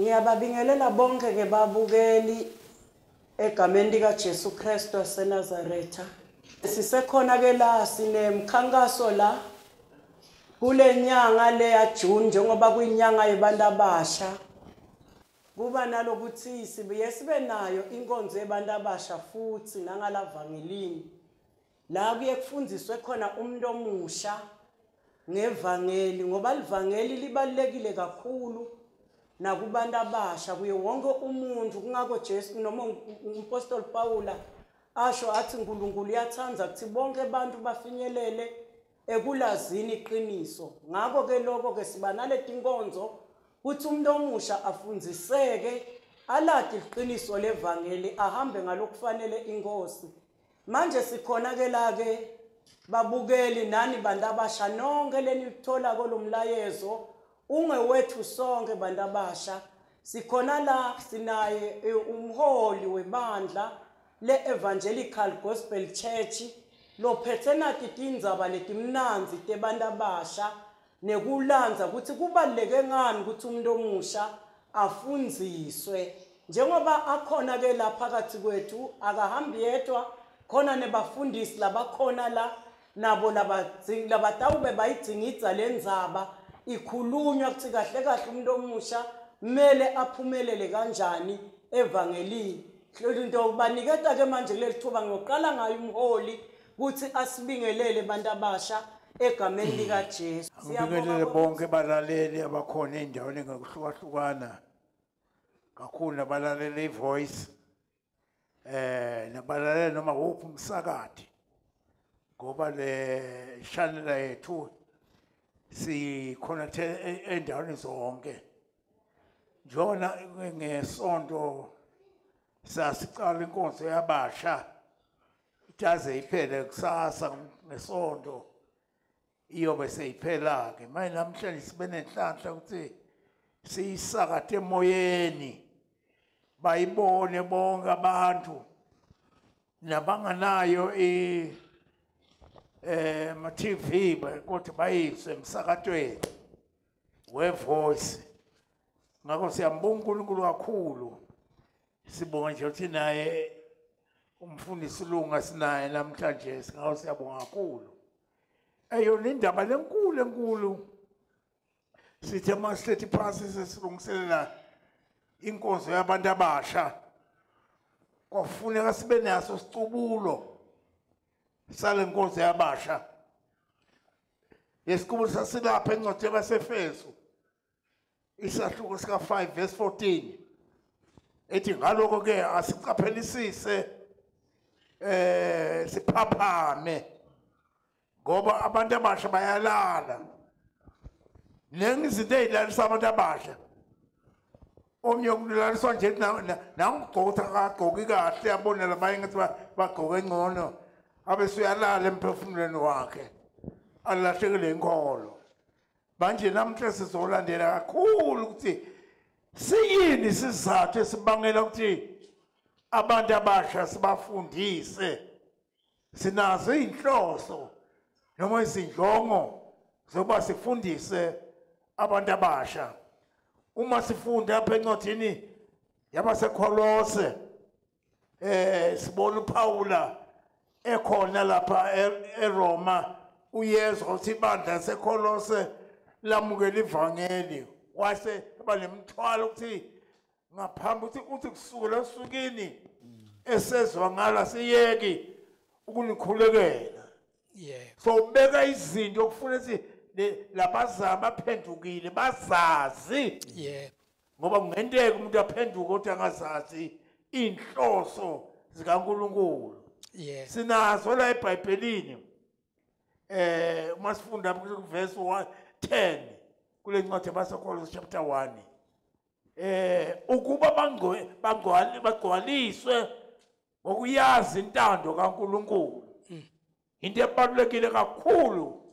Ngiyababingelela bonke ke babukeli egameni lika Jesu Kristu waseNazaretha. Sisekhona ke la sinemkhankaso la kule nyanga le ya June njengoba kuyinyanga yebantu abasha. Kuba nalokuthi sibuye sibe nayo inkonzo yebantu abasha futhi nangalavangelini. La kuye kufundiswe khona umuntu omusha ngevangeli ngoba livangeli libalekile kakhulu nakubantu abasha kuye wonke umuntu. Kungakho Jesu noma umpostoli Paula asho athi uNkulunkulu uyathanda ukuthi bonke abantu bafinyelele ekulazini iqiniso. Ngakho ke lokho ke siba naleti inkonzo ukuthi umuntu omusha afundiseke alade iqiniso levangeli ahambe ngalokufanele inkosi. Manje sikhona ke la ke babukeli nani bantu abasha nonke lenithola kolomlayezo ungewethu sonke bantu abasha. Sikhona la sinaye umholi webandla le-Evangelical Gospel Church lophethe nathi tindzaba letimnandzi tebantu abasha nekulandza ukuthi kubaluleke ngani ukuthi umuntu omusha afundziswe. Njengoba akhona ke la phakathi kwethu akahambi yedwa, khona nebafundisi labakhona la nabo labatawube bayidingidza lendzaba ikhulunywa ukuthi kahle kahle umuntu omusha kumele aphumelele kanjani evangelini. Into baniketa ke manje kuleli thuba ngiyoqala ngayo umholi ukuthi asibingelele bantu abasha egameni lika Jesu. Siyabingelele bonke balaleli abakhona endaweni ngokuhlukahlukana kakhulu nabalaleli iVoice nabalaleli noma wuphi umsakati ngoba le channel yethu sikhona endaweni zonke. Njona ngesonto sasiqala inkonzo yabasha itaze iphele kusasa ngesonto iyobe seyiphela ke. Manje namhlanje sibe nenhlanhla ukuthi siyisakathe emoyeni bayibone bonke abantu nabanganayo ma TV kodwa bayiswe emsakatweni weVoice. Ngakho siyambonga uNkulunkulu kakhulu. Sibonga nje ukuthi naye umfundisi Lunga sinaye namhlanje, ngakho siyabonga kakhulu. Eyona indaba lenkulu enkulu sithe masilethi phansi sesilungiselela inkonzo yabantu abasha kwafuneka sibe naso sicubulo sale nkonzo yabasha. Lesicubulo sasilapha encwadini yabaseEfesu isahluko sika 5 verse 14 ethi ngalokho ke asiqaphelisise siphaphame ngoba abantu abasha bayalala. Nengi izinto ezilalisa abantu abasha. Omnye ukulaliswa nje nangugqoka akagqoki kahle abone labanye ngathi bagqoke ngcono abe uyalala emphefumulweni wakhe alahlekele inkolo. Manje namhlanje sizolandela kakhulu ukuthi siyini isizathu esibangela ukuthi abantu abasha sibafundise. Sinazo inhloso noma izinjongo zokuba sifundise abantu abasha. Uma sifunda apha encwadini yabaseKolose sibona uPaula ekhona lapha eRoma uyezwa ukuthi ibandla laseKolose lamukela ivangeli wase banemthwalo ukuthi ngaphambi ukuthi uthi kusukela osukwini esezwa ngala siyeki ukunikhulekela. So ubeka izinto okufuna ukuthi labazama aphendukile bazazi. Ngoba kungenteka umuntu aphenduke kodwa angazazi inhloso zikaNkulunkulu. Sinazo la eBhayibhelini uma sifunda verse 10 kule ncwadi yabaseKolose chapter 1 ukuba bagcwaliswe ngokuyazi intando kaNkulunkulu. Into ebalulekile kakhulu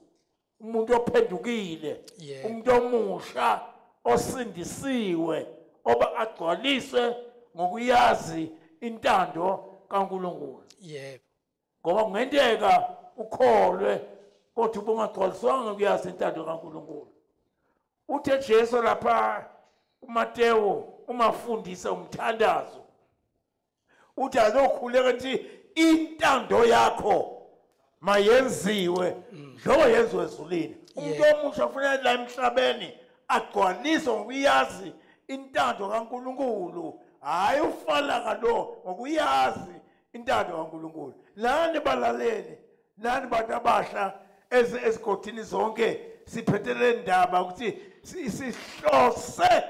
umuntu ophendukile, umuntu omusha osindisiwe oba agcwaliswe ngokuyazi intando kaNkulunkulu. Ngoba kungenteka ukholwe kodwa ubungagcwaliswanga ngokuyazi intando kaNkulunkulu. Uthe Jesu lapha kuMateyu uma fundisa umthandazo uthi azokhuleka nje intando yakho mayenziwe njengoba yenziwe ezulwini. Umuntu omusha kufanele la emhlabeni agcwaliswe ngokuyazi intando kaNkulunkulu, hayi ufala lo ngokuyazi intando kaNkulunkulu. Nani balaleli, nani bantu abasha ezigodini zonke, siphethe le ndaba ukuthi sihlose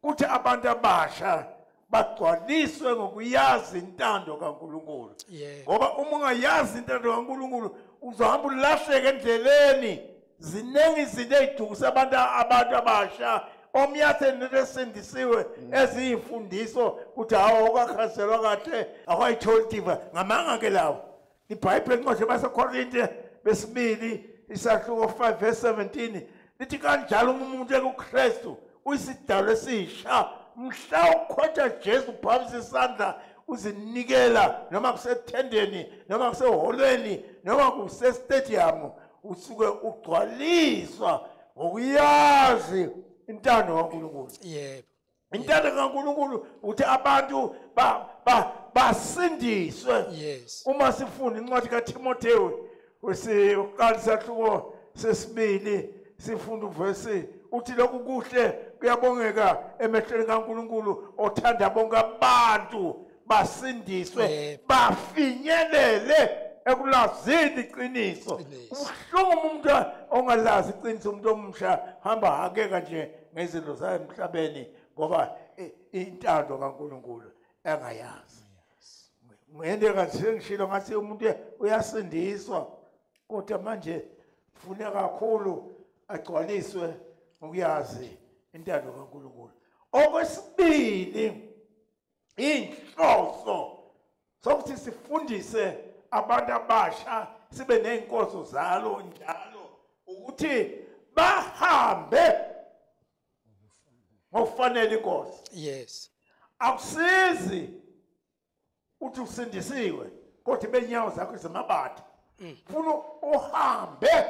ukuthi abantu abasha bagcwaliswe ngokuyazi intando kaNkulunkulu. Ngoba uma ungayazi intando kaNkulunkulu uzohamba ulahleke endleleni. Ziningi izinto ezidukisa abantu abasha omyathe nesindisiwe eziyimfundiso ukuthi hawo okakhazelwa kahle awayitholi diva ngamanga ke lawo. IBhayibheli incwadi yabaseKorinte besibili isahluko 5 verse 17 lithi kanjalo umuntu ekuKristu uyisidalwa esisha, mhla ukhotha Jesu uphakamisa isandla uzinikela noma kusethendeni noma kuseholweni noma kusestadium, usuke ugcwaliswa ngokuyazi intando kaNkulunkulu. Yebo, intando kaNkulunkulu ukuthi abantu basindiswe. Yes. Uma sifunda incwadi kaTimotheo wesiqala isahluko sesibili sifunda uvesi uthi lokhu kuhle kuyabongeka emehlweni kaNkulunkulu othanda bonke abantu basindiswe bafinyelele ekulazini iqiniso. Ubuhlungu umuntu ongalazi iqiniso, umuntu omusha hamba hakeka nje ngezinto zasemhlabeni ngoba intando kaNkulunkulu engayazi. Ngende kathi ngathi umuntu uyasindiswa kodwa manje kufuneka kakhulu agcwaliswe ngokuyazi intando kaNkulunkulu. Okwesibili, inhloso sokuthi sifundise abantu abasha sibe nezinkonzo zalo njalo ukuthi bahambe ngokufanele inkosi. Yes. Akusizi uthi usindisiwe kodwa benyawo zakho zemabatha. Funa uhambe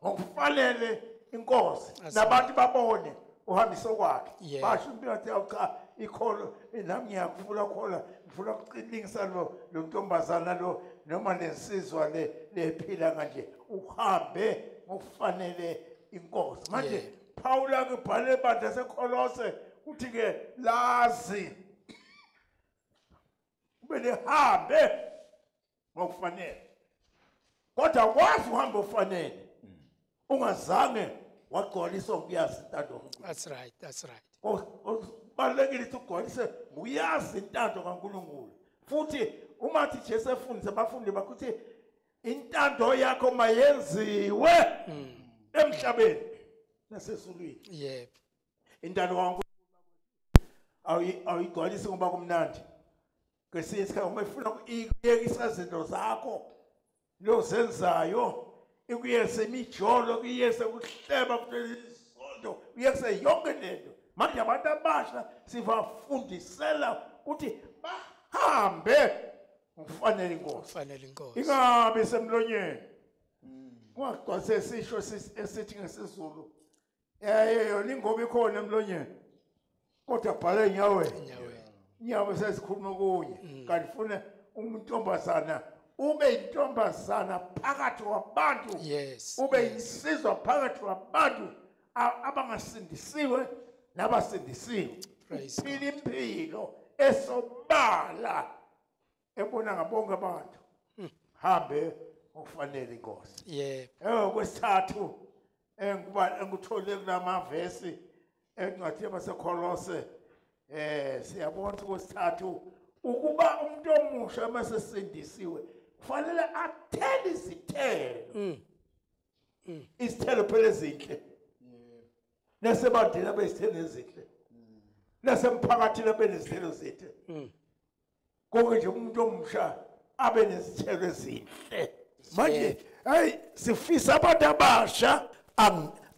ngokufanele inkosi nabantu babone uhambise kwakhe. Basho impilo yathi cha ikholo nami ngiyakufuna khona, ngifuna ukuqinisa lo ntombazana lo noma lensizwa le lephila kanje, uhambe ngokufanele inkosi. Manje Paul akubhale ebandla seKolose uthi ke lazi ube lihambe ngokufanele, kodwa akwazi uhamba ofanele ungazange wagcwaliswa ngokuyazi intando kaNkulunkulu. That's right, that's right. Kubalulekile ukuthi ugcwalise ngokuyazi intando kaNkulunkulu. Futhi uma thi Jesu efundisa abafundi bakhe ukuthi intando yakho mayenziwe emhlabeni nasezulwini. Yebo. Intando kaNkulunkulu awuyigcwalisi ngoba kumnandi. Kwesinye isikhathi uma ifuna ukuyekisa izinto zakho lozenzayo, ikuyese imijolo, ikuyese ukuhleba, isonto, ikuyese yonke lento. Manje abantu abasha sibafundisela ukuthi bahambe ngokufanele inkosi. Kufanele inkosi. Ingabe semlonyeni. Kwagcwase sisho esithi ngesiZulu. Yona ingoba ikhona emlonyeni. Kodwa bhala enyaweni. Inyawo sesikhuluma kunye. Kanti funa umuntombazana ube intombazana phakathi kwabantu. Yes. Ube insizwa phakathi kwabantu abangasindisiwe nabasindisiwe. Uphila impilo esobala ebona ngabonke abantu. Hambe ngokufanele inkosi. Yebo. Okwesithathu engikuthole kulamavesi encwadi yabaseKolose, siyabona okwesithathu ukuba umuntu omusha masesindisiwe kufanele athele izithelo. Izithelo phela ezinhle. Nasebandleni abezithelo ezinhle. Nasemphakathini abe nezithelo ezinhle. Konke nje umuntu omusha abe nezithelo ezinhle. Manje hey sifisa abantu abasha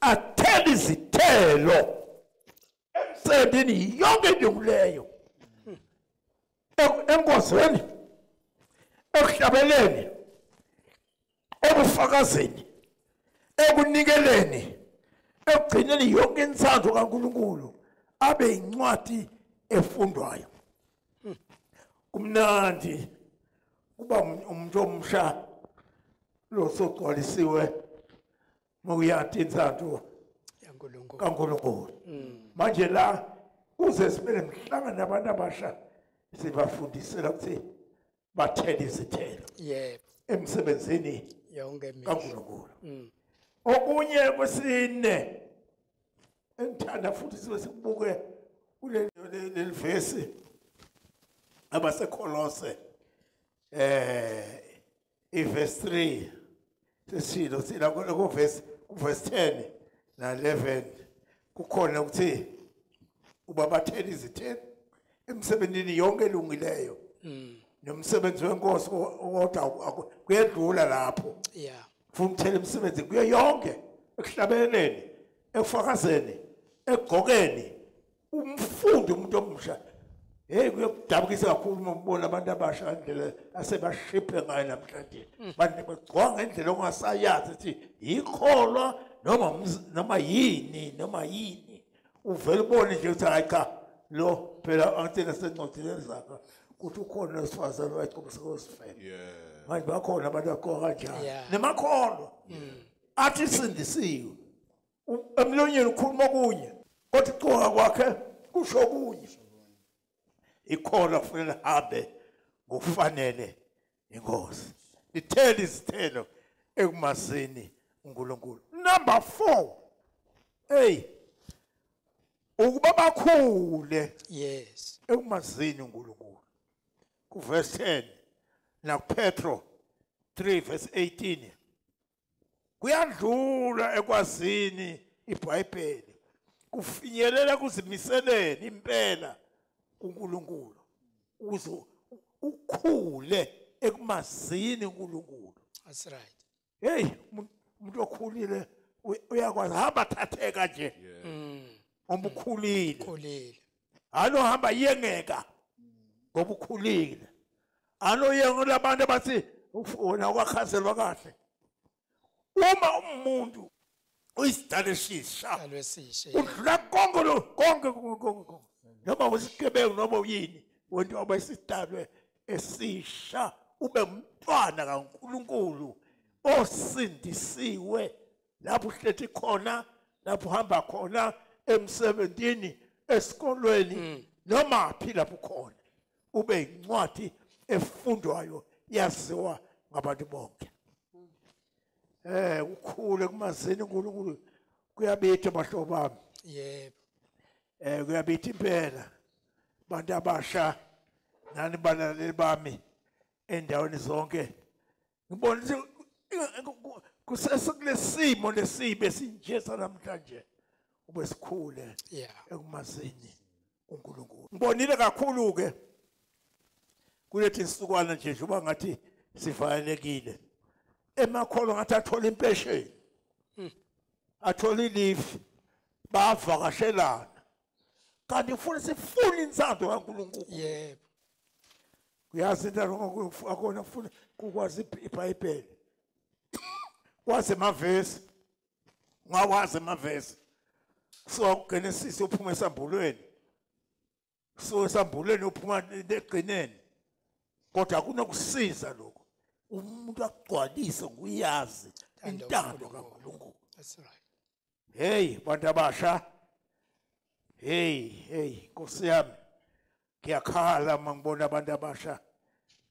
athele izithelo emsebenzini yonke into enkozweni, ekuhlabeleni, ekufakazeni, ekunikeleni, ekugcineni yonke intsandvo kaNkulunkulu, abe incwadi efundwayo. Kumnandi kuba umuntu omusha lo sogcwalisiwe ngokuyathi inthando kaNkulunkulu. Manje la kuze sibe nemhlangano nabantu abasha sibafundisela ukuthi bathele izithelo. Yebo. Emsebenzini yonke imihla kaNkulunkulu. Okunye kwesine engithanda futhi sibe sikubuke kuleli vesi abaseKolose iverse 3 sesilo sila ku verse 10 na 11 kukhona ukuthi uba bathela izithelo emsebenzini yonke elungileyo nomsebenzi wenkosi kodwa kuyedlula lapho. Yeah. Ufuna ukuthela imisebenzi kuyo yonke, ekuhlabeleni, ekufakazeni, ekugqokeni, umfundi umuntu omusha. Hey, kuyakudabukisa kakhulu uma ubona abantu abasha indlela asebashiphe ngayo namhlanje. Bantu bagqoka ngendlela ongasayazi ukuthi yikholwa noma yini noma yini. Uvela ubone nje ukuthi hayi cha lo phela angithina sencwadini zakhe ukuthi ukhona wesifazane owayegqokisa kosifebe. Manje bakhona abantu abagqoka kanjalo. Nemakholwa athi sindisiwe. Emlonyeni ukhuluma okunye kodwa igqoka kwakhe kusho okunye. Ikholwa kufanele hambe ngokufanele inkosi. Lithele izithelo ekumazini uNkulunkulu. Number 4. Hey, ukuba bakhule. Yes. Ekumazini uNkulunkulu. Ku verse 10 na Petro 3 verse 18. Kuyadlula ekwazini iBhayibheli. Kufinyelela kuzimiseleni impela kuNkulunkulu. Uze ukhule ekumazini uNkulunkulu. That's right. Hey, umuntu okhulile uyakwazi hamba thatheka nje. Ngoba ukhulile. Ukhulile. Alo hamba yengeka ngoba ukhulile. Alo yenga labantu abathi wena kwakhazelwa kahle. Uma umuntu uyisidalwa esisha, udlula konke lo konke konke. Noma usigebengu noma uyini, wena obayisidalwe esisha ube umntwana kaNkulunkulu osindisiwe lapho uhlethi khona, lapho uhamba khona, emsebenzini, esikolweni, noma phi lapho khona, ube incwadi efundwayo yaziwa ngabantu bonke. Ukhule kumazini uNkulunkulu kuyabitha bahlobo bami. Yebo. Kuyabitha impela. Bantu abasha nani balaleli bami endaweni zonke. Ngibona ukuthi kusesekulesimo lesibe sinje sanamhlanje ube sikhule ekumazini uNkulunkulu. Ngibonile kakhulu ke kulethi insukwana nje njengoba ngathi sivalekile. Emakholwa ngathi athola impesheni, athola ilifu, bavakashelana. Kanti ufuna sifune inthando kaNkulunkulu. Yebo. Uyazi into akona ufuna ukwazi iBhayibheli. Kwazi amavesi. Ungawazi amavesi. Kusuka kuGenesis uphuma esambulweni. Kusuka esambulweni uphuma egcineni. Kodwa kunokusiza lokho. Umuntu agcwalise nguyazi intando kaNkulunkulu. That's right. Hey bantu abasha. Hey, hey, Nkosi yami. Ngiyakhala uma ngibona abantu abasha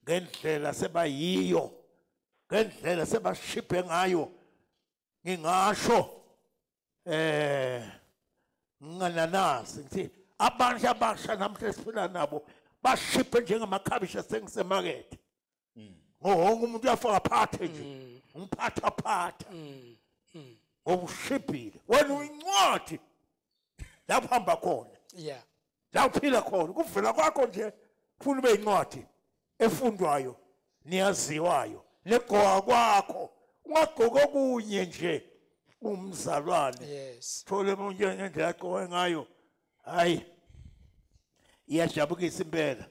ngendlela sebayiyo, ngendlela sebashiphe ngayo. Ngingasho ngingananazi ngithi abantu abasha namhlanje siphila nabo bashiphe njengamakhabishi asengisemakethe. Wonke umuntu uyafaka phathe nje, umphatha phatha. Ngoba ushiphile. Wena uyincwadi lapho hamba khona. Yeah. La uphila khona kuvela kwakho nje ufuna ube incwadi efundwayo niyaziwayo negqoka kwakho ungagqoka okunye nje umzalwane. Yes. Thole umuntu ngendlela agqoke ngayo. Hayi, iyajabukisa impela.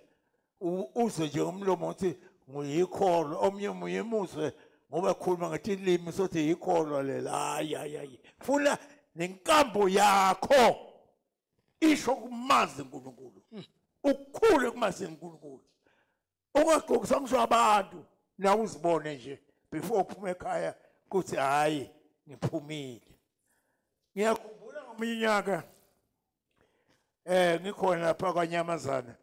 Uzwe nje umlomo uthi ngiyikholwa, omnye umuzwe ngoba ekhuluma ngathi ilimi sothi yikholwa lela. Hayi hayi. Funa nenkambo yakho isho kumazi uNkulunkulu. Ukukhule kumazini uNkulunkulu. Ungagqokisa ngisho abantu nawe uzibone nje before uphume ekhaya kuthi hayi ngiphumile. Ngiyakhumbula ngominyaka ngikhona lapha kwaNyamazana.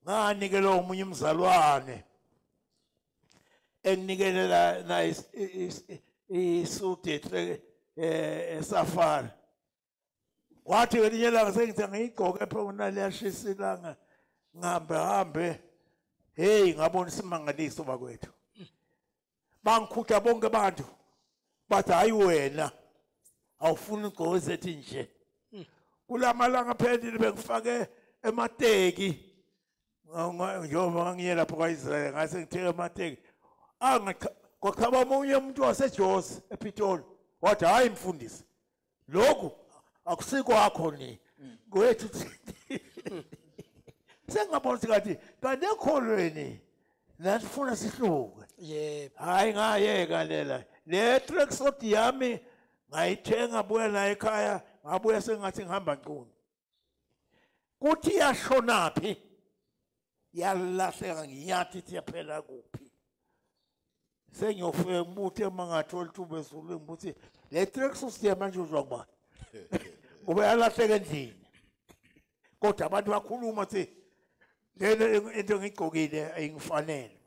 Nganikela omunye umzalwane enginikelela na isuit esafari. Wathi ngelinye ilanga sengithi ngiyigqoke phela liyashisa ilanga ngihambe hambe, hey ngabona isimangaliso bakwethu. Bangikhutha bonke abantu bathi hayi wena awufuni ugqoke ethi nje. Kulamalanga phelile bengifake emateki njengoba ngiye lapho kwaIsrael ngase ngithenga amateki. Kwaqhaba omunye umuntu waseJozi ePitoli wathi hayi mfundisi lokhu akusikwakho ni kwethu. Sengabona ukuthi kanti kanti ekholweni nathi funa sihluke. Yebo. Hayi ngayeka lela le tracksuit yami ngayithenga buya la ekhaya ngabuya sengathi ngihamba ngqunu. Kuthi yashonaphi yalahleka ngiyathi iyaphela kuphi. Sengiyofika ngibuthe uma ngathola ithuba ezulwini ngibuthi le tracksuit yamanje uzwa kubani ngoba yalahleka endlini. Kodwa abantu bakhuluma ukuthi lena into engigqokile ayingifanele.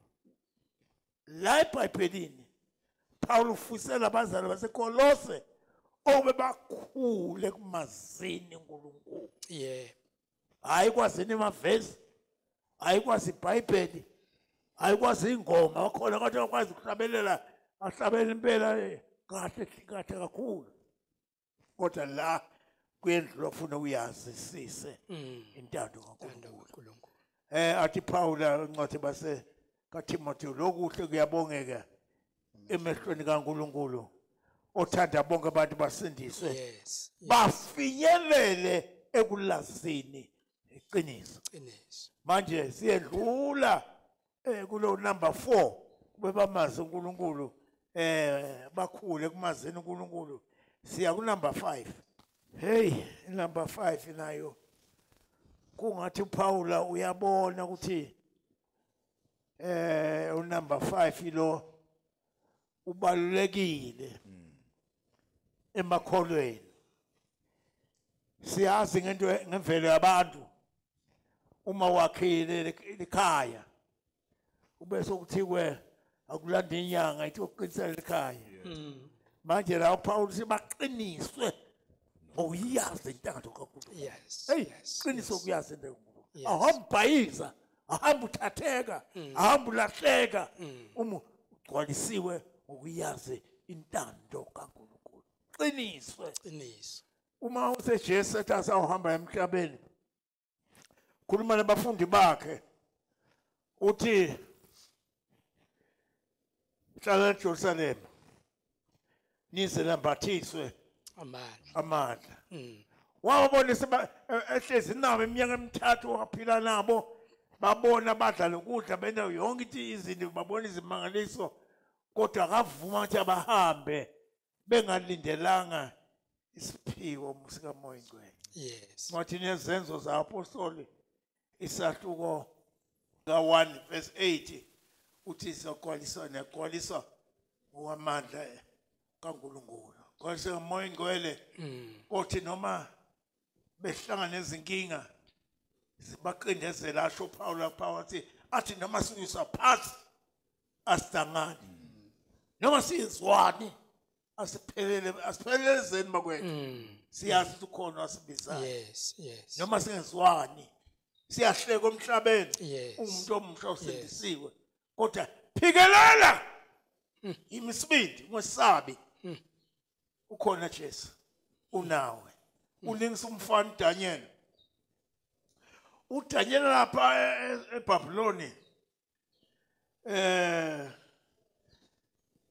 La eBhayibhelini Paul ufusela abazali baseKolose obe bakhule kumazini uNkulunkulu. Yebo. Hayi kwazini amavesi, hayi kwazi iBhayibheli, hayi kwazi ingoma wakhona kodwa akwazi ukuhlabelela ahlabele impela kahle kahle kakhulu. Kodwa la kuyendlu ofuna uyazisise intando kaNkulunkulu. Athi Paul incwadi base kaTimothy lokuhle kuyabongeka emehlweni kaNkulunkulu othanda bonke abantu basindiswe. Yes. Bafinyelele ekulazini iqiniso. Iqiniso. Manje siyedlula kulo number 4 kube bamazi uNkulunkulu bakhule kumazini uNkulunkulu. Siya ku number 5. Hey, number 5 nayo kungathi uPaula uyabona ukuthi unumber 5 lo ubalulekile emakholweni. Siyazi ngento ngemvelo yabantu uma wakhile ikhaya ubese ukuthiwe akulanda inyanga ithi uqinisele ikhaya. Manje la uPaul sibaqiniswe ngokuyazi intando kaNkulunkulu. Yes. Hey, qiniso kuyazi into kaNkulunkulu. Ahamba ahamba uthatheka, ahamba ulahleka uma ugcwalisiwe ngokuyazi intando kaNkulunkulu. Qiniswe. Qiniso. Uma useJesu ethi asawuhamba emhlabeni khuluma nabafundi bakhe uthi hlala eJerusalem nize lambathiswe amandla. Wababonisa ehlezi nabo iminyaka emithathu waphila nabo babona badla lokudla bena yonke izinto babona izimangaliso kodwa akavuma ukuthi abahambe bengalindelanga isiphiwo sikaMoya Ngcwele. Yes. Ngathi nezenzo zaapostoli isahluko ka1 verse 8 uthi sokwaliswa nekwaliswa ngokwamandla kaNkulunkulu. Kwase uMoya Ngcwele kothi noma behlangana nezinkinga zibaqindezela asho Paul lapha wathi athi noma siyiswa phansi asidangani noma siyizwani asiphelele asiphelelezeni bakwethu siyazi ukuthi ukhona wasibizayo. Yes, yes. Noma singezwani siyahleka emhlabeni umuntu omusha usindisiwe kodwa phikelela imisibindi ungesabi ukhona Jesu unawe. Ulingisa umfana uDaniel. uDaniel lapha eBabyloni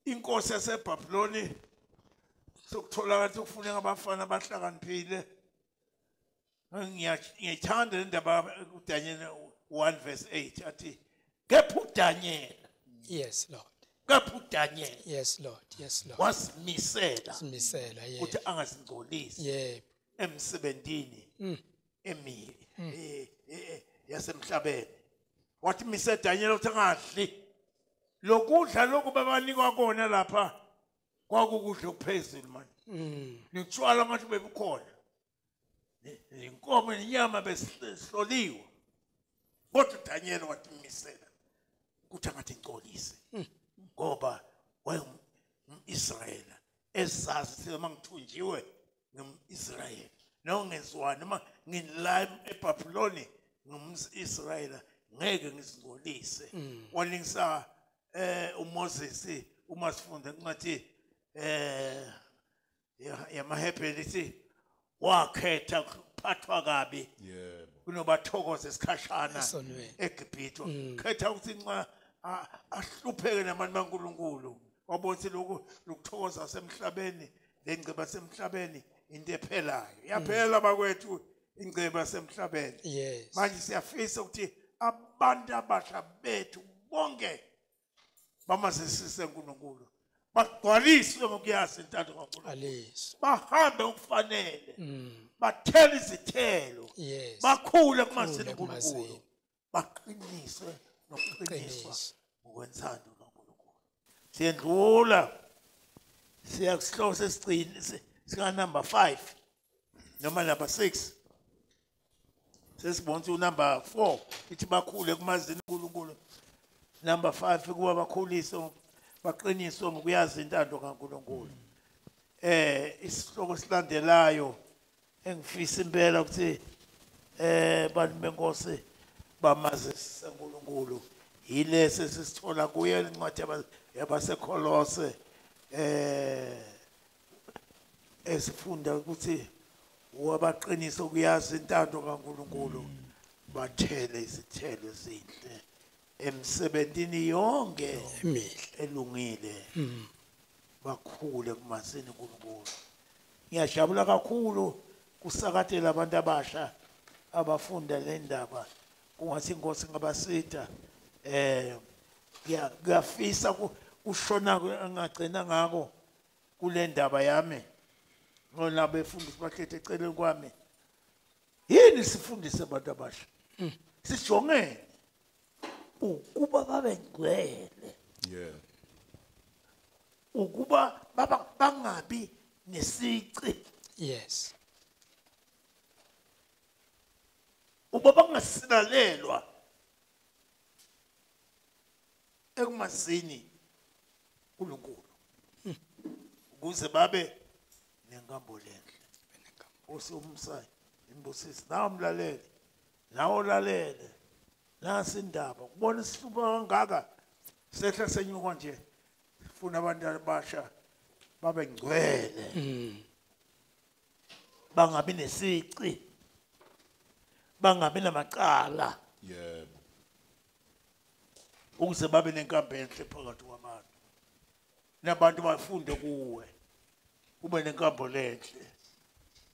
inkosi yaseBabyloni sokutholakala ukuthi kufuneka abafana abahlakaniphile. Ngiyithanda le ndaba uDaniel 1 verse 8 athi kepha uDaniel. Yes Lord. Kepha uDaniel. Yes Lord. Yes Lord. Wasimisela. Simisela yebo. Ukuthi angazingcolisi. Yebo. Emsebenzini. emi yasemhlabeni. Wathi mise Daniel uthi angadli lokudla lokhu babanikwa kona lapha, kwakukudla okuphezulu manje. Nitshwala ngathi bebukhona, inkomo nenyama besihloliwe, kodwa Daniel wathi misela ukuthi angathi ngcolise, ngoba wayengumIsrayeli ezazi noma ngithunjiwe ngumIsrayeli nongenziwa noma ngila eBhabhiloni ngumIsrayeli, ngeke ngizingcolise. Walingisa uMoses uma sifunda incwadi yamaHebheru ithi wakhetha ukuphathwa kabi kunobathokoza esikhashana eGibhithe. Khetha ukuthi nxa ahlupheke nabantu baNkulunkulu, wabona ukuthi lokhu lokuthokoza semhlabeni, lengceba semhlabeni into ephelayo. Yaphela bakwethu ingceba semhlabeni. Manje siyafisa ukuthi abantu abasha bethu bonke bamazisise uNkulunkulu, bagcwaliswe ngokuyazi intando kaNkulunkulu, bahambe okufanele, bathele izithelo, bakhule kumazini uNkulunkulu, baqiniswe nokuqiniswa ngokwenzando kaNkulunkulu. Siyendlula siya kusihloko sesigcini sika number 5 noma number 6. Sesibona unumber 4 ithi bakhule kumazini uNkulunkulu. Number 5 kuba bakhuliswe baqiniswe ngokuyazi intando kaNkulunkulu. Isihloko silandelayo engifisa impela ukuthi bantu benkosi bamazise uNkulunkulu yilesi esisithola kuye incwadi yabaseKolose, esifunda ukuthi wabaqinisa ukuyazi intando kaNkulunkulu, bathele izithelo ezinhle emsebenzini yonke elungile, bakhule kumazini uNkulunkulu. Ngiyajabula kakhulu kusakatela abantu abasha abafunda le ndaba, kungathi inkosi ngabasitha. Ngiyafisa kushona engagcina ngako kule ndaba yami, ngona befundisi bakhethe eceleni kwami. Yini sifundise abantu abasha? Sijongene ukuba babe ngcwele, ukuba bangabi nesici, ukuba bangasinalelwa ekumazini uNkulunkulu, ukuze babe nenkambo lenhle. Osumsayi imbusisi nawe mlalele, nawe ulalele. Nasi indaba kubona isihlupho kangaka sehla senyuka nje, funa abantu abasha babe ngcwele, bangabi nesici, bangabi namacala, ukuze babe nenkambo enhle phakathi kwabantu, nabantu bafunde kuwe, ube nenkambo lenhle,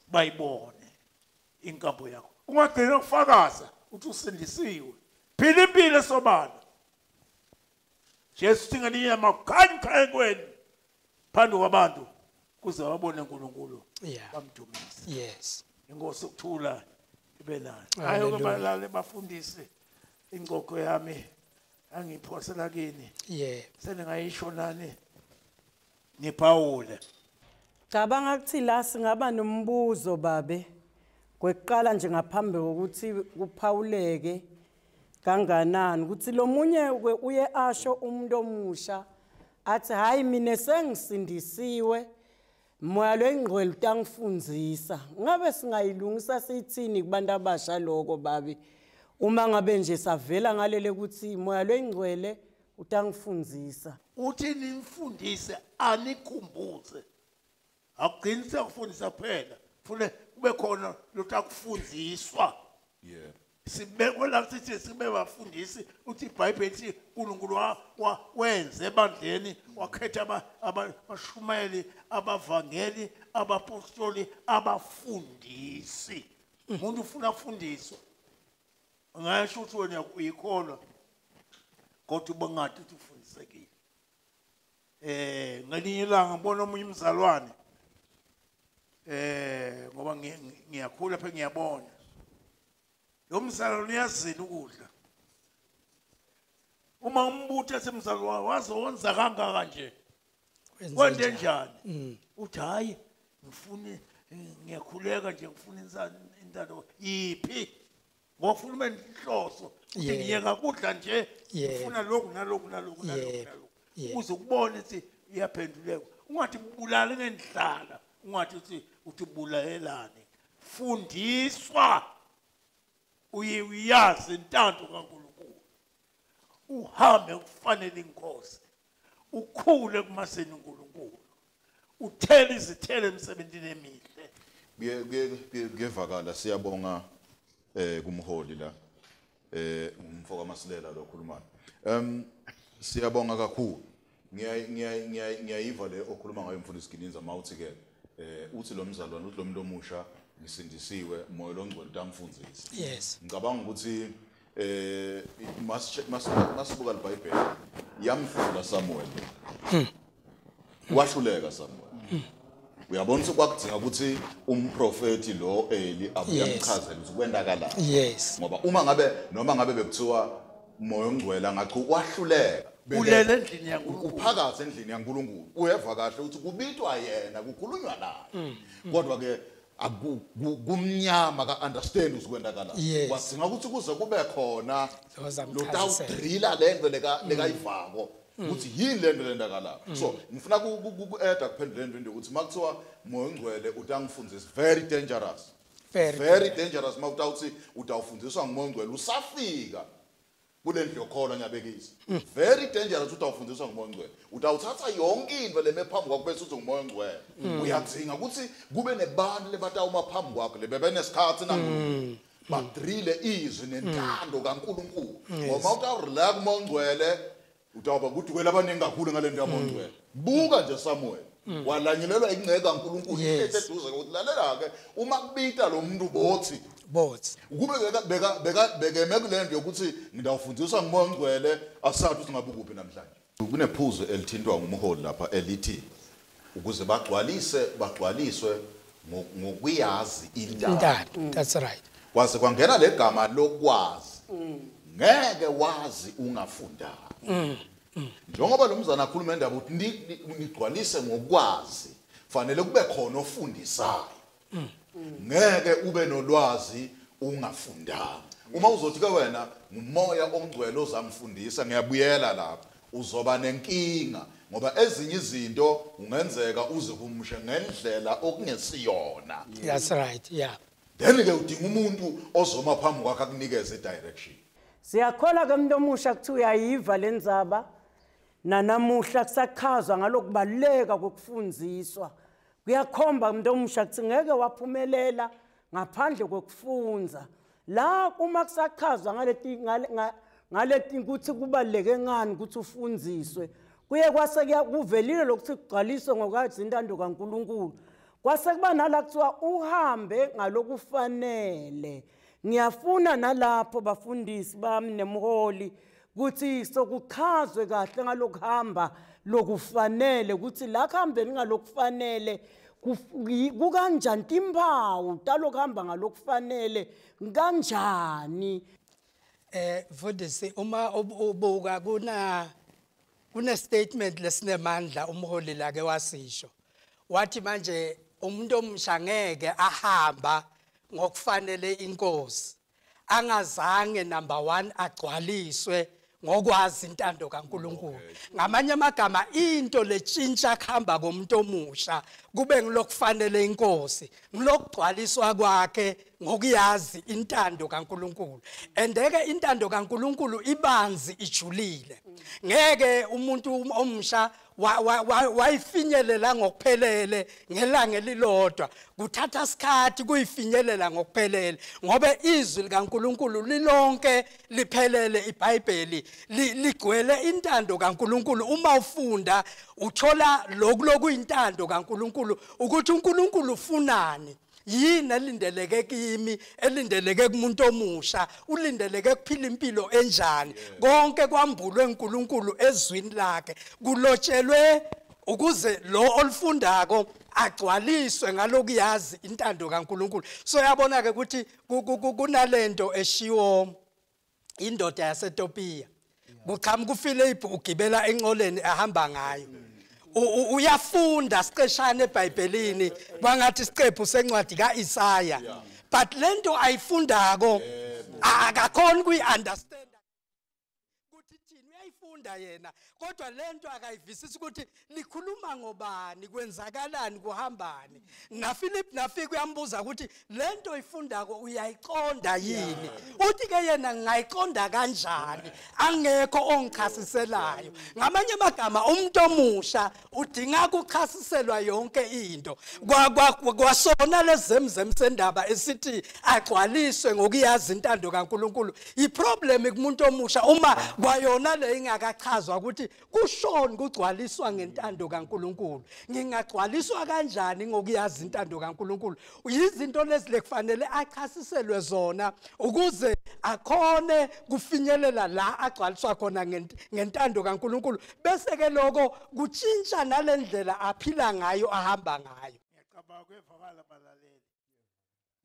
bayibone inkambo yakho. Ungagcina ukufakaza uthi usindisiwe, phila impilo esobala. Jesu uthi ngelinye makukhanye kweni phambi kwabantu kuze babone uNkulunkulu, bamdumise. Inkosi ukuthula ibe nayo. Hayi balale bafundisi, ingxoxo yami angiphosela kini. Seningayisho nani niphawule. Cabanga ukuthi la singaba nombuzo babe, kweqala nje ngaphambi kokuthi kuphawuleke kanganani ukuthi lo munye uye asho umuntu omusha athi hayi mina sengisindisiwe, moya lwengcwele utangifundzisa. Ngabe singayilungisa sithini kubantu abasha lokho babi, uma ngabe nje savela ngalele ukuthi moya lwengcwele utangifundzisa? Uthi nimfundise anikhumbuze, akugcini sekufundisa kuphela, fune kube khona lotakufundiswa. Sibekwe la sithi sibe bafundisi, uthi iBhayibheli ithi uNkulunkulu wenze ebandleni wakhetha abashumayeli, abavangeli, abapostoli, abafundisi. Umuntu ufuna afundiswe, ngasho ukuthi wena uyikholwa kodwa ubangadi ukuthi ufundisekile. Ngelinye ilanga ngibona omunye umzalwane, ngoba ngiyakhula phela ngiyabona, Lo mzalwane uyazila ukudla. Uma umbuthe semzalwane wazonza kangaka nje. Kwente njani? Uthi hayi ngifuna ngiyakhuleka nje ngifuna intando iphi? Ngofuna inhloso uthi ngiyeka kudla nje ngifuna lokhu nalokhu nalokhu nalokhu. Uze ukubone ukuthi iyaphenduleka. Ungathi bulale ngendlala, ungathi uthi bulalelani. Fundiswa uye uyazi intando kaNkulunkulu. Uhambe kufanele inkosi. Ukhule kumaseni uNkulunkulu. Uthele izithelo emsebenzini emihle. Kuyevakala siyabonga kumholi la umfo kaMasilela lo khulumayo. Siyabonga kakhulu. Ngiyayiva le okhuluma ngayo mfundisi Gininza mawuthi ke uthi lo mzalwane uthi lo muntu omusha ngisindisiwe moya longcwele utamfundzisa. Yes. Ngicabanga ukuthi masibuka iBhayibheli yamhlula Samuel. Wahluleka Samuel. Uyabona ukuthi kwakudzinga ukuthi umprofeti lo Eli abuyamchazela ukuthi kwendakalani. Yes. Ngoba uma ngabe noma ngabe bekuthiwa moya ongcwele angachu wahluleka. Ulele endlini yaNkulunkulu. Uphakathi endlini yaNkulunkulu. Uyeva kahle ukuthi kubitwa yena kukhulunywa naye. Kodwa ke kumnyama ka understand uzikwendakala. Kwasinga ukuthi kuze kube khona lotawudrilla lento lekayivako ukuthi yini lento lendakala. So ngifuna ku-add kuphendula lento ukuthi makuthiwa moya ongcwele utangifundisa very dangerous. Very dangerous mawutawuthi utawufundiswa ngumoya ongcwele usafika kule ndlu yokholwa ngiyabekisa. Very dangerous utawufundiswa ngumoya ongcwele. Utawuthatha yonke into leme phambi kwakho bese uthi ngumoya ongcwele. Uyadzinga ukuthi kube nebantu lebatawuma phambi kwakho lebebenesikhathi naNkulunkulu. Badrile izwi nentando kaNkulunkulu. Ngoba utawurela kumoya ongcwele utawuba kudukela abaningi kakhulu ngale nto yamoya ongcwele. Buka nje Samuel. Walanyulelwa ingceke kaNkulunkulu ihlezi eduze ukuthi lalela ke uma kubita lo muntu bothi bothi ukube bekeme kule nto yokuthi ngidawufundiswa ngumoya ongcwele asathi ukuthi ngabe kuphi namhlanje. Kunephuzu elithintwa ngumholi lapha elithi ukuze bagcwaliswe ngokuyazi intando. That's right. Kwase kwangena legama lokwazi. Ngeke wazi ungafundanga. Njengoba lo mzana akhuluma indaba ukuthi nigcwalise ngokwazi fanele kube khona ofundisayo. Ngeke ube nolwazi ungafundanga. Uma uzothi ke wena ngumoya ongcwele ozamfundisa ngiyabuyela lapha uzoba nenkinga ngoba ezinye izinto ungenzeka uze kumushe ngendlela okungesiyona. That's right, yeah. Then ke udinga umuntu ozoma phambi kwakhe akunikeze direction. Siyakholwa ke umuntu omusha kuthi uyayiva lenzaba nanamuhla kusachazwa ngalokubaluleka kokufundziswa. Kuyakhomba umuntu omusha kuthi ngeke waphumelela ngaphandle kokufunza. La uma kusachazwa ngaleti ukuthi kubaluleke ngani ukuthi ufundziswe. Kuye kwase kuvelile lokuthi kugcwaliswe ngokwazi intando kaNkulunkulu. Kwase kuba nala kuthiwa uhambe ngalokufanele. Ngiyafuna nalapho bafundisi bami nemholi ukuthi sokuchazwe kahle ngalokuhamba lokufanele ukuthi la kuhambeni ngalokufanele kukanjani timpawu talokuhamba ngalokufanele kanjani. Mfundisi uma ubuka kuna statement lesinemandla umholi lake wasisho wathi manje umuntu omusha ngeke ahamba ngokufanele inkosi angazange number 1 agcwaliswe ngokwazi intando kaNkulunkulu. Ngamanye amagama into letshintsha kuhamba komuntu omusha kube ngilokufanele inkosi ngilokugcwaliswa kwakhe ngokuyazi intando kaNkulunkulu. Endeke intando kaNkulunkulu ibanzi ijulile. Ngeke umuntu omusha wayifinyelela ngokuphelele ngelanga elilodwa. Kuthatha isikhathi kuyifinyelela ngokuphelele ngoba izwi likaNkulunkulu lilonke liphelele. iBhayibheli ligcwele intando kaNkulunkulu. Uma ufunda uthola lokhu lokuyintando kaNkulunkulu ukuthi uNkulunkulu ufunani. Yini elindeleke kimi, elindeleke kumuntu omusha, ulindeleke kuphila impilo enjani. Konke kwambulwe uNkulunkulu ezwini lakhe kulotshelwe ukuze lo olufundako agcwaliswe ngalokuyazi intando kaNkuluNkulu. So yabona ke ukuthi kunalento eshiwo indoda yaseTopiya, kuqhamuka uPhilip ugibela enqoleni ahamba ngayo. Uyafunda siqeshana eBhayibhelini kwangathi isiqephu sencwadi kaIsaya, but lento ayifundako akakhoni kuyi-understand ukuthi thini. Uyayifunda yena kodwa lento akayivisisi ukuthi likhuluma ngobani, kwenzakalani, kuhambani. NaPhilip nafika uyambuza ukuthi lento oyifundako uyayiqonda yini? Uthi ke yena ngingayiqonda kanjani angekho ongichasiselayo. Ngamanye amagama umuntu omusha udinga ukuchasiselwa yonke into. Kwasona lezemzem sendaba esithi agcwaliswe ngokuyazi intando kaNkuluNkulu. Iproblem kumuntu omusha uma kwayona le ingakachazwa ukuthi kushoni kugcwaliswa ngentando kaNkuluNkulu. Ngingagcwaliswa kanjani ngokuyazi intando kaNkuluNkulu? Izinto lezi lekufanele achasiselwe zona ukuze akhone kufinyelela la agcwaliswa khona ngentando kaNkuluNkulu, bese ke lokho kutshintsha nalendlela aphila ngayo, ahamba ngayo. Ngiyacabanga kuyevakala balaleli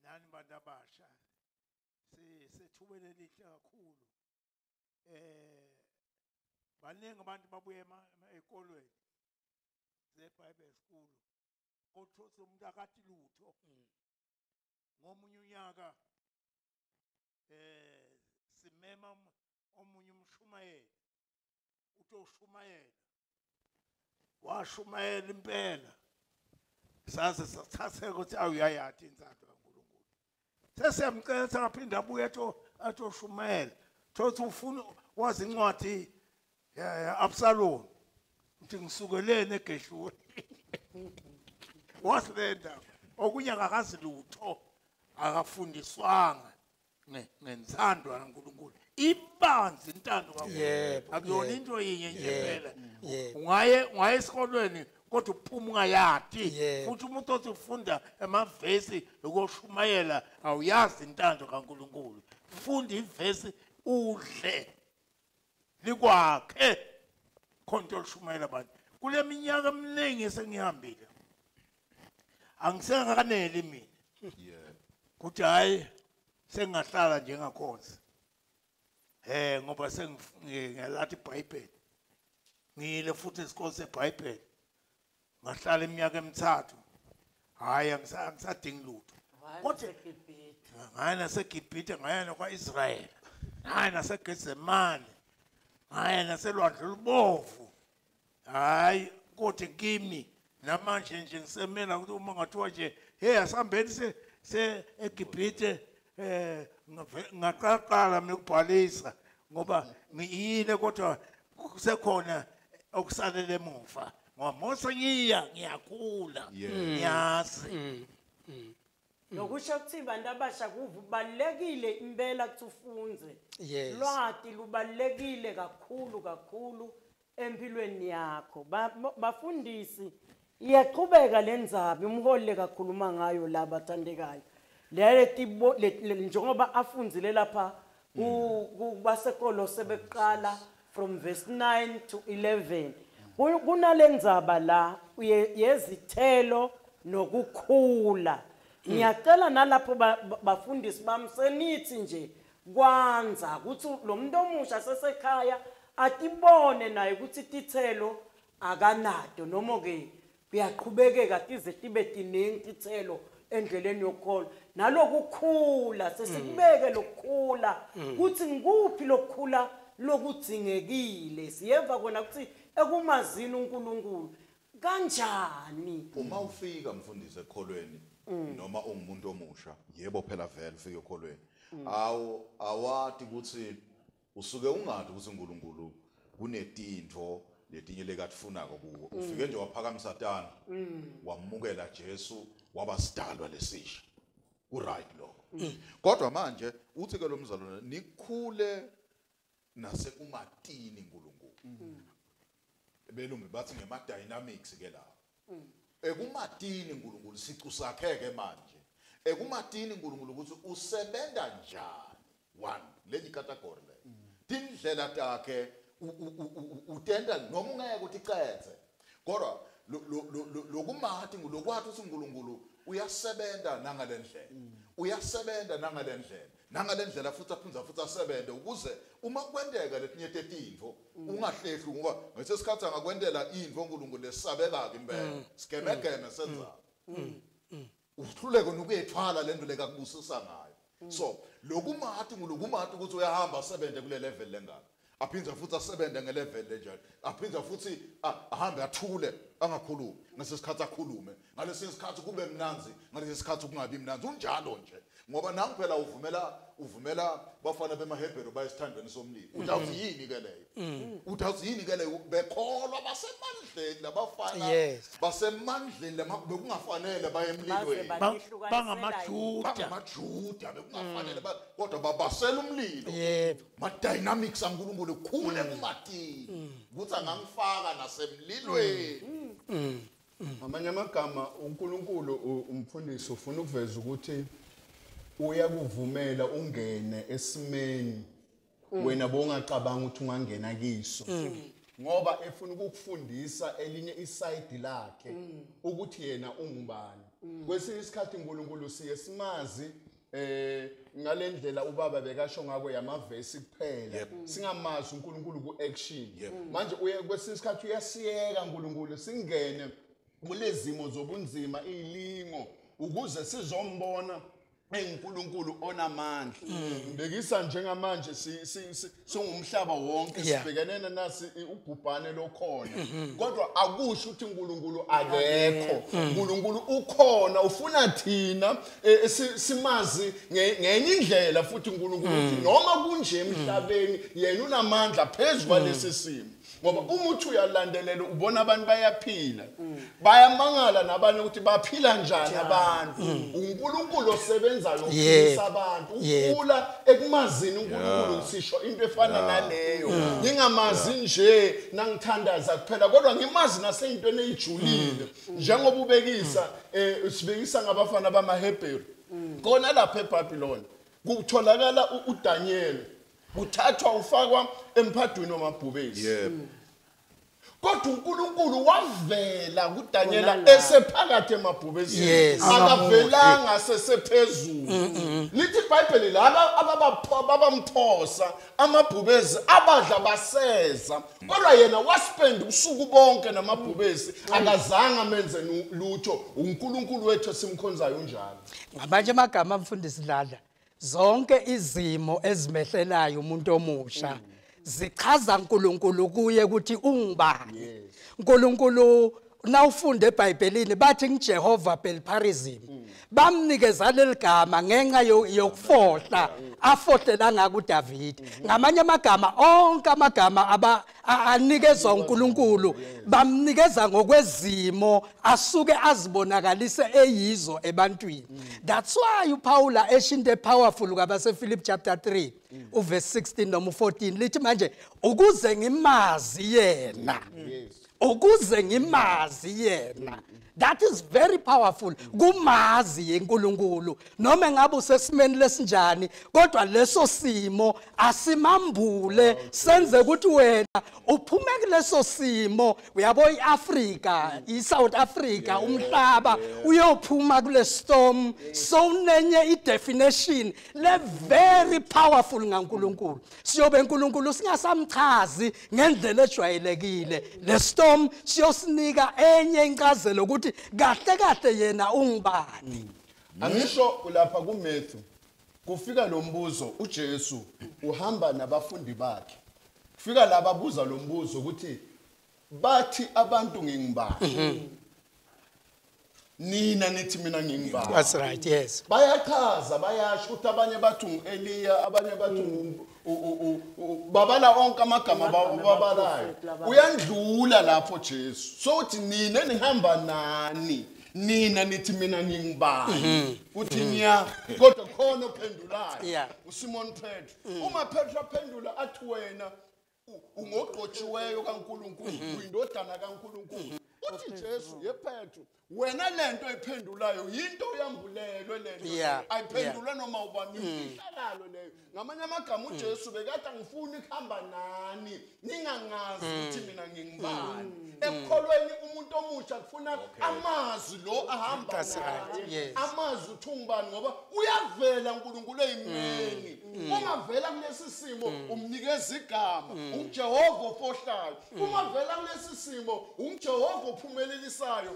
nani bantu abasha, sethubeni elihle kakhulu. Baningi abantu babuye ezikolweni ze-Bible school, kodwa umuntu akathi lutho. Ngomunye unyaka simema omunye umshumayeli, utoshumayela, washumayela impela, saze sathatheka ukuthi awuyayathi insathu kaNkulunkulu. Sesiyamcela singaphinda abuye atoshumayela, thothi ufuna wazi incwadi ya Absalom, uthi ngisukeleni eGeshuri. Wazi le ndaba, okunye akakazi lutho, akafundiswanga ngensando kaNkulunkulu. Ibanzi intando kaNkulunkulu, akuyona into yinye nje phela. Ungaye esikolweni kodwa uphuma ungayadi, futhi umuntu othi ufunda emavesi ukushumayela awuyazi intando kaNkulunkulu. Funda ivesi udle likwakhe khonto olushumayela abantu. Kule minyaka eminingi sengihambile angisengakaneli mina kuthi hayi sengahlala njengakhonzi ngoba sengiyalathi iBhayibheli, ngiyile futhi isikole seBhayibheli ngahlala iminyaka emithathu, hayi angisadingi lutho. Kodwa ngaya naseGibhithe, ngaya nakwa-Israyeli, ngaya naseGetsemane, ngaya naselwandle olubovu. Hayi kodwa kimi namanje nje ngisemela ukuthi uma ngathiwa nje hey asihambeni se eGibhithe, ngaqaqala mina ukubhalisa ngoba ngiyile, kodwa kusekhona okusalele emuva ngoba mose ngiya ngiyakhula ngiyazi. Nokusho ukuthi bantu abasha kubalulekile impela ukuthi ufunze. Lwati lubalulekile kakhulu kakhulu empilweni yakho. Bafundisi iyaqhubeka le ndzaba umholi kakhuluma ngayo la bathandekayo. Njengoba afunzile lapha kubaseKolose beqala from verse 9 to 11. Kunale ndzaba la yezithelo nokukhula. Ngiyacela nalapho bafundisi bami senithi nje kwanza ukuthi lo muntu omusha sesekhaya atibone naye ukuthi tithelo akanato, noma ke kuyaqhubekeka tize tibe tiningi tithelo endleleni yokukholwa. Nalokukhula sesikubeke lokukhula ukuthi ngikuphi lokukhula lokudzingekile. Siyeva kona ukuthi ekumazini uNkulunkulu kanjani. Uma ufika mfundisi ekholweni noma ungumuntu omusha, yebo phela vele ufike ekholweni, awati ukuthi usuke ungadi ukuthi uNkulunkulu kunetintfo letinye lekatifunako kuwo. Ufike nje waphakamisa tana, wamukela Jesu, waba sidalwa lesisha. Ku right lokho. Kodwa manje uthi ke lo mzalwane nikhule nasekumatini uNkulunkulu. Belumbi bathi ngema dynamics ke la. Ekumatini uNkulunkulu sicu sakhe ke manje. Ekumatini uNkulunkulu ukuthi usebenza njani. One, lenye category le. Tindlela takhe utenda noma ungeke uthi cethe. Kodwa Lokumati ngulokwathi uthi uNkulunkulu uyasebenza nangalendlela. Uyasebenza nangalendlela. Nangalendlela futhi aphindza futhi asebenze ukuze uma kwendeka letinye tetintfo ungahlehli ngoba ngesikhathi angakwendela intfo uNkulunkulu lesabeka ke impela. Sigemegeme senza. Uhluleke nokuyethwala lento lekakubusisa ngayo. So lokumati ngulokumati ukuthi uyahamba asebenze kule level lengaka. Aphindza futhi asebenze ngelevel lenjalo. Aphindza futhi ahambe athule angakhulumi. Ngesikhathi akhulume. Ngalesi sikhathi kube mnanzi, ngalesi sikhathi kungabi mnanzi. Unjalo nje. Ngoba nangu phela uvumela bafana bemaHebheru bayesithandweni somlilo. Uthi yini ke leyo? Uthi yini ke leyo? Bekholwa basemandleni labafana. Basemandleni bekungafanele baye emlilweni. BangamaJuda bekungafanele kodwa babasela umlilo. Yebo. Ma dynamics aNkulunkulu khule kumatini. Kuthi angangifaka nasemlilweni. Ngamanye amagama uNkulunkulu umfundisi ufuna ukuveza ukuthi uyakuvumela ungene esimeni wena bongacabanga ukuthi ungangena kiso ngoba efuna ukukufundisa elinye iside lakhe ukuthi yena ungubani. Kwesinye isikhathi uNkulunkulu siye simazi ngalendlela ubaba bekasho ngako yamavesi kuphela, singamazi uNkulunkulu ku-action. Manje uye kwesinye isikhathi uyasiyeka uNkulunkulu singene kulezimo zobunzima ilingo ukuze sizombona eNkulunkulu onamandla. Ngibekisa njengamanje singumhlaba wonke sibhekene nasi ubhubhane lokhona, kodwa akusho ukuthi uNkulunkulu akekho. uNkulunkulu ukhona, ufuna thina simazi ngenye indlela futhi uNkulunkulu uthi noma kunje emhlabeni yena unamandla phezu kwalesi simo. Ngoba uma uthi uyalandelela ubona abantu bayaphila, bayamangala nabanye ukuthi baphila njani abantu. uNkulunkulu osebenzayo uphilisa abantu, ukhula ekumazini uNkulunkulu. Sisho into efana naleyo, ngingamazi nje nangithandaza kuphela kodwa ngimazi naseyintweni ejulile. Njengoba ubekisa sibekisa ngabafana bamaHebheru kona lapha eBabylon kutholakala uDaniel uthathwa ufakwa emphadweni wamabhubesi. Yebo. Kodwa uNkulunkulu wavela kuDaniela esephakathi emabhubesini, akavelanga sesephezulu. Lithi iBhayibheli laba ababamphosa amabhubesi abadla baseza, kodwa yena waspend usuku bonke namabhubesi akazange amenze lutho. uNkulunkulu wethu esimkhonzayo unjalo. Ngamanye amagama mfundisi Dladla, zonke izimo ezimehlelayo umuntu omusha zichaza uNkulunkulu kuye ukuthi ungubani. uNkulunkulu nawufunda eBhayibhelini bathi ngiJehova Belparizim, bamnikeza leligama ngenxa yokufohla afohlela ngako uDavid. Ngamanye amagama onke amagama anikezwa uNkulunkulu bamnikeza ngokwezimo asuke azibonakalise eyizo ebantwini. That's why uPaula esho into powerful kwabasePhilip chapter 3 uverse 16 noma 14 lithi manje ukuze ngimazi yena. Ukuze ngimazi yena. That is very powerful. Kumazi yeNkulunkulu noma ngabe usesimeni lesinjani, kodwa leso simo asimambule senze ukuthi wena uphume kuleso simo. Uyabo iAfrika, iSouth Africa, umhlaba uyophuma kule storm. So unenye idefinition le very powerful ngaNkulunkulu. Siyobe uNkulunkulu singasamchazi ngendlela ejwayelekile. Le storm siyosinika enye incazelo ukuthi kahle kahle yena ungubani. Angisho lapha kuMatthew kufika lo mbuzo, uJesu uhamba nabafundi bakhe. Kufika laba buza lo mbuzo ukuthi bathi abantu ngingubani? Nina nithi mina ngingubani? That's right, yes. Bayachaza bayasho ukuthi abanye bathi ungu-Eliya, abanye bathi babala onke amagama babalayo. Uyandlula lapho Jesu. So uthi nina nihamba nani? Nina nithi mina ngingubani? Uthi nya kodwa khona ophendulayo. uSimon Petro. Uma Petro aphendula athi wena ungogqotshiweyo kaNkulunkulu, uyindodana kaNkulunkulu. Uthi Jesu yePetru wena lento iphendulayo yinto yambulelwe lento ayiphendulwa noma ubani imfihlakalo leyo. Ngamanye amagama uJesu bekade angifuni ukuhamba nani ningangazi ukuthi mina ngingubani. Ekukholweni umuntu omusha kufuna amazwi lo ahamba naye, amazwi uthi ungubani, ngoba uyavela uNkulunkulu eyimeni. Ungavela kulesi simo umnikeza igama uJehova ofohlayo, ungavela kulesi simo uJehova ophumelelisayo.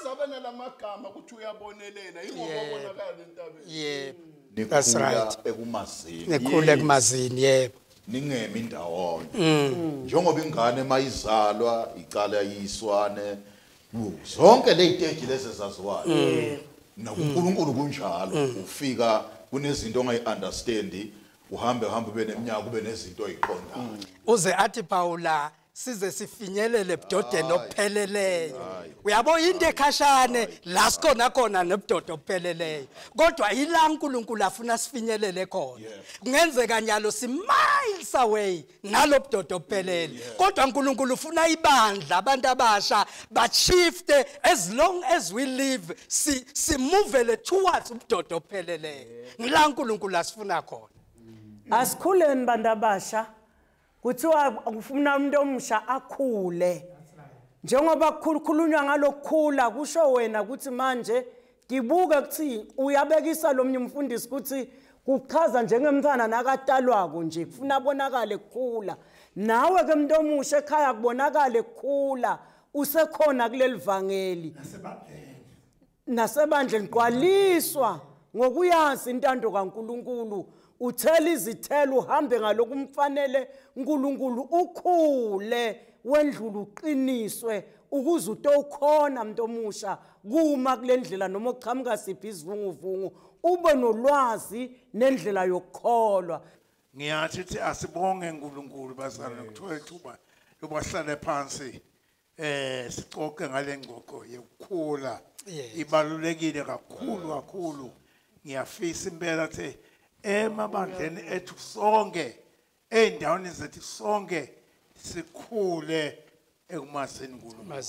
Azabe nalamagama ukuthi uyabonelela ingoba ubonakala entabeni. Yebo, that's right. Ekumazini, nikhule ekumazini. Yebo, ningemi ndawonye. Njengoba ingane mayizalwa icala yiswane zonke leziteji lezi ezaziwayo, nakuNkulunkulu kunjalo. Ufika kunezinto ongayi-understandi, uhambe uhambe ube neminyaka ube nezinto oyiqondayo. Uze athi Paula size sifinyelele ebudodeni obupheleleyo. Uyabo into ekhashane la sikhona khona nebudoda obupheleleyo, kodwa ila uNkulunkulu afuna sifinyelele khona. Kungenzeka nyalo si miles away nalobudoda obuphelele, kodwa uNkulunkulu ufuna ibandla abantu abasha ba-shifte as long as we live simuvele towards ubudoda obupheleleyo. Ngila uNkulunkulu asifuna khona. Asikhuleni bantu abasha. Kuthiwa ufuna umuntu omusha akhule. Njengoba kukhulunywa ngalokukhula kusho wena ukuthi manje ngibuke ukuthi uyabekisa lo mnye umfundisi ukuthi kuchaza njengemntwana nakatalwako nje kufuna abonakale kukhula. Nawe ke umuntu omusha ekhaya kubonakale kukhula usekhona kuleli vangeli. Nasebandleni gcwaliswa ngokuyazi intando kaNkuluNkulu. Uthela izithelo uhambe ngalokumfanele uNkulunkulu, ukhule wendlula uqiniswe ukuze utokhona umuntu omusha kuma kule ndlela noma uqhamuka siphi isivunguvungu ube nolwazi nendlela yokukholwa. Ngiyathi ukuthi asibonge uNkulunkulu bazalwane ukuthola ithuba lokuhlala phansi sixoxe ngale ngxoxo yokukhula. Ibalulekile kakhulu kakhulu. Ngiyafisa impela ukuthi emabandleni ethu sonke ey'ndaweni zethu sonke sikhule ekumazini uNkulunkulu.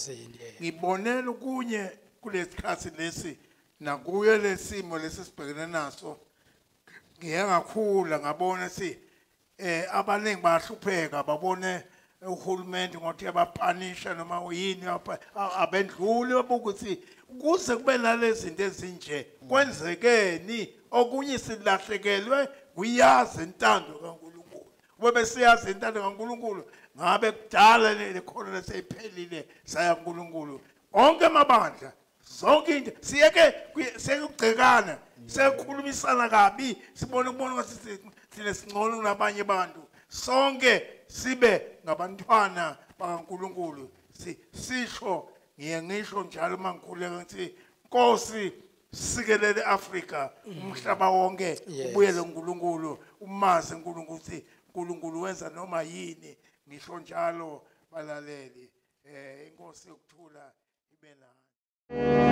Ngibonela okunye kulesikhathi lesi nakuyo lesimo lesi sibhekene naso, ngiye ngakhula ngabona si abaningi bayahlupheka, babone uhulumende ngokuthi abapanisha noma yini abendluli ukuthi kuze kube nalezi zinto ezinje kwenzekeni. Okunye silahlekelwe kuyazi intando kaNkulunkulu. Ube siyazi intando kaNkulunkulu ngabe kudala lekhona leseyiphelile saya kuNkulunkulu. Onke amabandla zonke into siyeke siyekugcekana siyakhulumisana kabi sibone ukubona ukuthi thina singcono kunabanye abantu. Sonke sibe ngabantwana bakaNkulunkulu. Sisho ngiye ngisho njalo mangikhuleka ngithi Nkosi sikelele Afrika umhlaba wonke ubuyele kuNkulunkulu, umazi uNkulunkulu ukuthi uNkulunkulu wenza noma yini. Ngisho njalo balaleli, inkosi yokuthula ibe nani.